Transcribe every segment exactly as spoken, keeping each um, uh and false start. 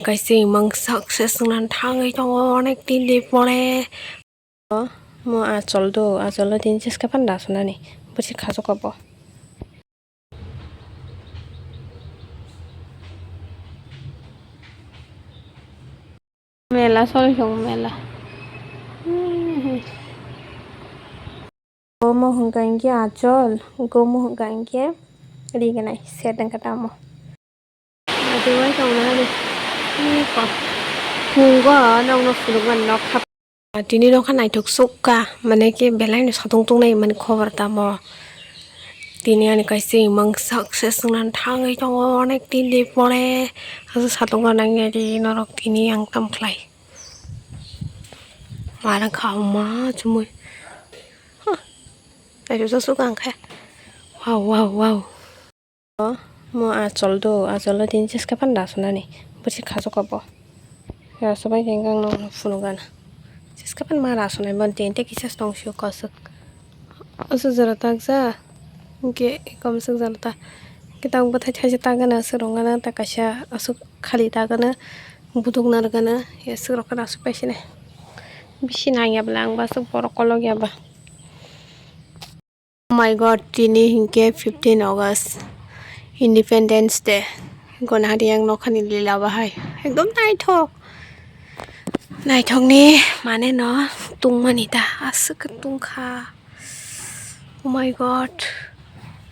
Kaisa imang success wngna thangwi tongo onek din ni pore. Mo achol do, achol do tini jeske phan da sunani. Bwswk khasok abo. Mela soli tongo, mela. Omo hwnkha hinkhe achol, gomo hwnkha hinkhe rignai, set wngkha tamo. Ati wai tongna hari. Iko. Phungo nokno phunukmani nokha. Tini nokha naithok sukha, mane khe belai no satung tungnai mani khobor tamo. Tini ani kaisa imang success wngna thangwi tongo onek din ni pore. Aswk satung nangya di norok tini ang tam khlai. Mara kha ma chumui. Huh. Naithok sukha ang khe. Wow, wow, wow. Mo achol do, achol do tini jeske phan da sunani. Bwswk khasok abo. Ya, sobai khe ang nokno phunukgana. Jeske phan ma ra sunai, bo tini tei kisa tong sio koswk. Aswk jora takja. Hinkhe komswk jora ta. Hinkhe tabuk bwthai thaisa ta gana, aswk rwngana, ta kaisa aswk khali ta gana. Buduk narwgana, ya, aswk rwkha aswk paisinai. Bisi nangya bwla ang ba aswk borok kolok ya ba. Oh my God, tini hinkhe fifteen August, Independence Day. Gona hari ang nokhani lila bahai. Ekdom naithok. Naithokni mane no tungmani ta. Aswk khe tungkha. Oh my God.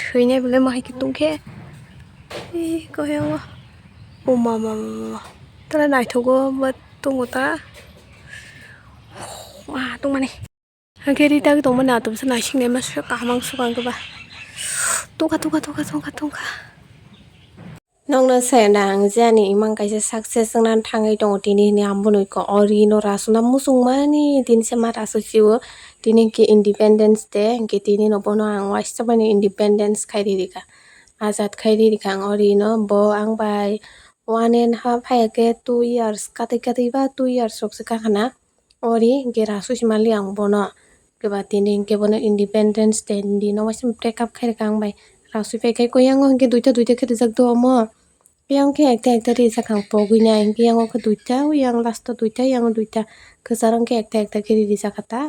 Thwinai belai mahai khe tungkhe. Ih, koyongo. Oh mama, mama, mama. Tala naithogo, but tungo ta. Ma, tungmani. Hake ri tagwi tongmani atomsa naising naima se kaham ang sukang khe ba. Tungkha, tungkha, tungkha, tungkha, tungkha. Nokno sai na ang je ani imang kaisa success wngna thangwi tongo tini hwnwi ang bono kha o ri no rasuna muchungmani tini se ma rasu sio tini hwnkhe Independence Day hwnkhe tini no bono ang waisa bai no independence khai ri rikha, azad khai ri rikha ang o ri no. Bo ang bai one and half hai khe two years, katai katai ba two years rok se kakha na. Ori hwnkhe rasu si mali ang bono. Keba tini hwnkhe bono Independence Day ni dino waisa break up khai rwkha ang bai. Rasu pai khai khe yang o hwnkhe duita duita khe rijak do omo. Yang khe ekta ekta rijak ang pogwi nai. Hwnkhe yang o khe duita, yang last o duita, yang o duita. Kwcharo hwnkhe ekta ekta khe rijak kha ta.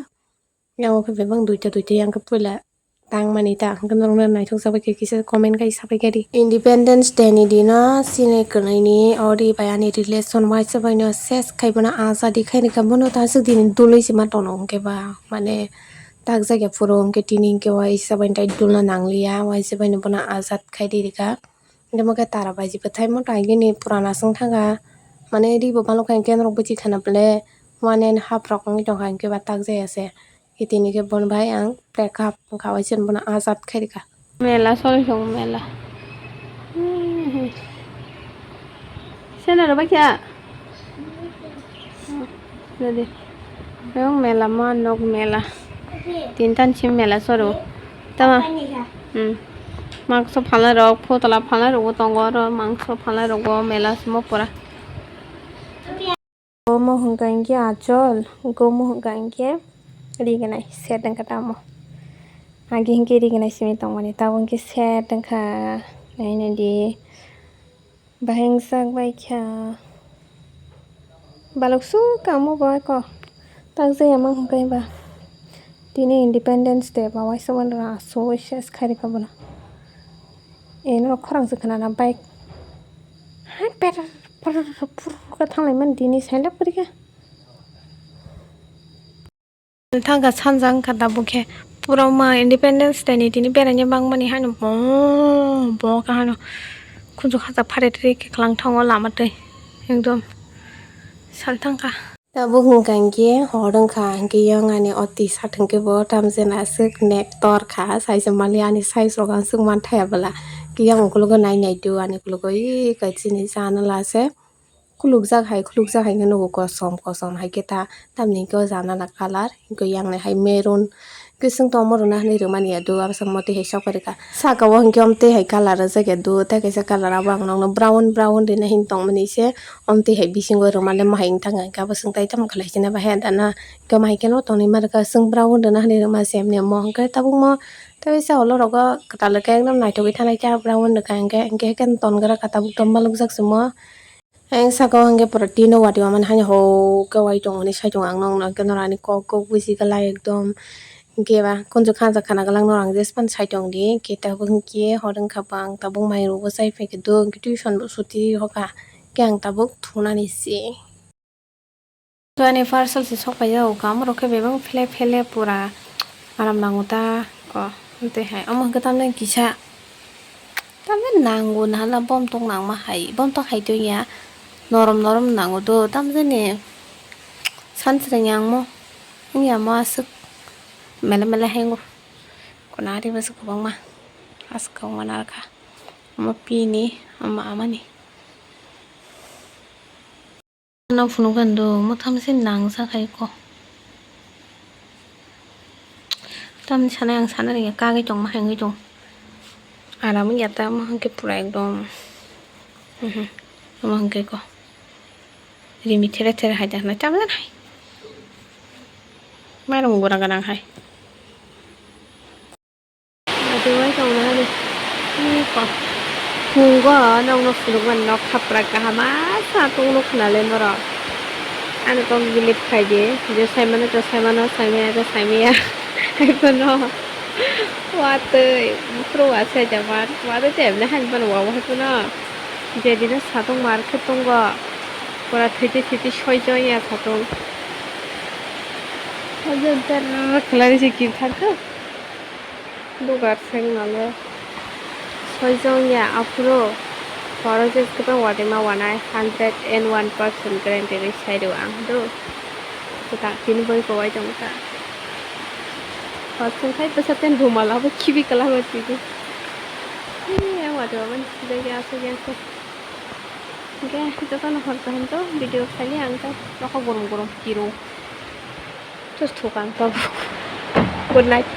Yang o khe bebak duita duita yang khe puila. Tangmani ta hwnkhe norokno naithokjak bai khe kisa comment khai sabai khe di. Independence Day ni dino chini kwlwini o ri bai ani relation waisa bai no ses khai bono azadi khai rikha bono ta aswk dini dului se ma tono hwnkhe ba mane takjak ya phuru hwnkhe tini hwnkhe waisa bai tai dulna nangliya waisa bai no bono azad khai ri rikha. Hwnkhe mo khe tara baji bwthai moto hai gini purana swng thangkha mane ri bo balok hai hwnkhe norok bwchi khana bole one and half rok wngwi tongkha hwnkhe ba takjaya se. Itini khe bon bai ang break up wngkha, waisa bono azad khai rikha. Mela soli tongo, mela. Sena rw bai kha. Jadi. Ayang mela ma nok mela. Tinta ni sim mela soro. Tama. Hmm. Mangso phalai rok, phutla phalai rok bo tongo oro, mangso phalai rok bo mela simo pura. Omo hwnkha hinkhe achol, gomo hwnkha hinkhe rignai, set wngkha tamo. Agi hinkhe rignai simi tongmani, tabuk hinkhe set wngkha. Nainadi bahai wngchak baikha. Balok sukha omo bo eko. Takjaya ma hwnkhe ba. Tini Independence Day ba waisa mano asugwi ses khairikha bono. Eno khorang se khwnana bike. Hai per per per khe thanglai mani tini senda pori khe. Thangkha sanja wngkha tabuk khe. Pura ma Independence Day ni tini beraina bangmani haino bo bo khe haino khunju khajak phari twi khe kwlang thango lama twi ekdom sal thangkha. Tabuk hwnkha hinkhe hor wngkha, hinkhe yang ani oti sathwng khe bo tamjani aswk nek tor kha, saisa mali ani size rok aswk manthaya bwla. Yang ukologo nai nai do ani ukologo, ee, kaisa chini chana la se khulukjak hai, khulukjak hai khe nugo kosom kosom hai khe ta, tamni hinkhe o jana la colour, hinkhe yang nai hai maroon. Kising tongma rwna hinwi rwmani ya do, aboni samung twi hai sok pai rwkha. Saka o hinkhe omtwi hai colour rwjak ya do, tei kaisa colour abo ang nokno brown brown rina hin tongmani se, omtwi hai bisingo rwmani ma hai wng thang kha, hinkhe abo chwng tai tamo khlai sina bahai da na, hinkhe ma hai kheno tonwi ma rwkha, chwng brown rwna hinwi rwma se emni omo hinkhe tabukmo tei sa olorogo kwtal khe ekdom naithogwi thanai khe brown rwkha hinkhe, hinkhe khe ton gra kha tabuk tongma nukjak se omo. Ang saka o hwnkhe pura tino watwi mamani haino ho khe wai tongmani sai tongo ang nokno hwnkhe norani kok kok buji glak ekdom hwnkhe ba kunju khanja khana glak norok ang jespan sai tongdi hwnkhe tabuk hwnkhe hor wngkha bo ang tabuk mai rokbo chai phaikhe do hwnkhe tuition bo suti hoka hwnkhe ang tabuk thunani se. Ani parcel se sok paijak o kam rok khe bebak phele phele pura aram nango ta ko tei hai omo hwnkhe tamni kisa. Tamni nango na hala bom tok nangma hai, bom tok hai tong ya, norom norom nango do, tamjani sansreng yang mo, wng ya mo aswk mele mele hai ngo, kona ri bwswk kwbangma, aswk kwbangma narwkha, omo pini, omo amani. Ano phunukgwi do, mwtham se nang sa khai ko. Tamni sanai ang sana rwngya, kagwi tongma hai wngwi tong. Aram wngya ta, omo hwnkhe pura ekdom. Mhm. Omo hwnkhe ko. Rimi there there hai ta hwnwi tamjani hai. Mairum gura gana hai. Ati wai tongna ni. Iko. Phungo nokno phunukmani nok khapra kaham asa tongno khwnale norok. Ani kok gilip khaidi. Je saimano to saimano, saimaya to saimaya. Haikhono. Watwi. Phuru wasai jaman. Watwi to emne hain mano wa haikhono. Jedino satung mar khe tongo. Pura thwitwi thwitwi soichong ya satung. Hajan ter khlai se kir thangkha. Dugar seng nale soichong ya aphuru. Poro je kwbang watwi ma wanai hundred and one percent guarantee ri sai rw ang do. Kwtal tini boi kwbai tong kha. Hostel khai bwsa ten buma labo khibi kwlangwi twibi. Ee, watwi mamani sibaiya aswk yang khe. Hwnkhe jotono hor kaham to video khaili ang to nokha gorom gorom kiro. Just thuk ang to. Good night.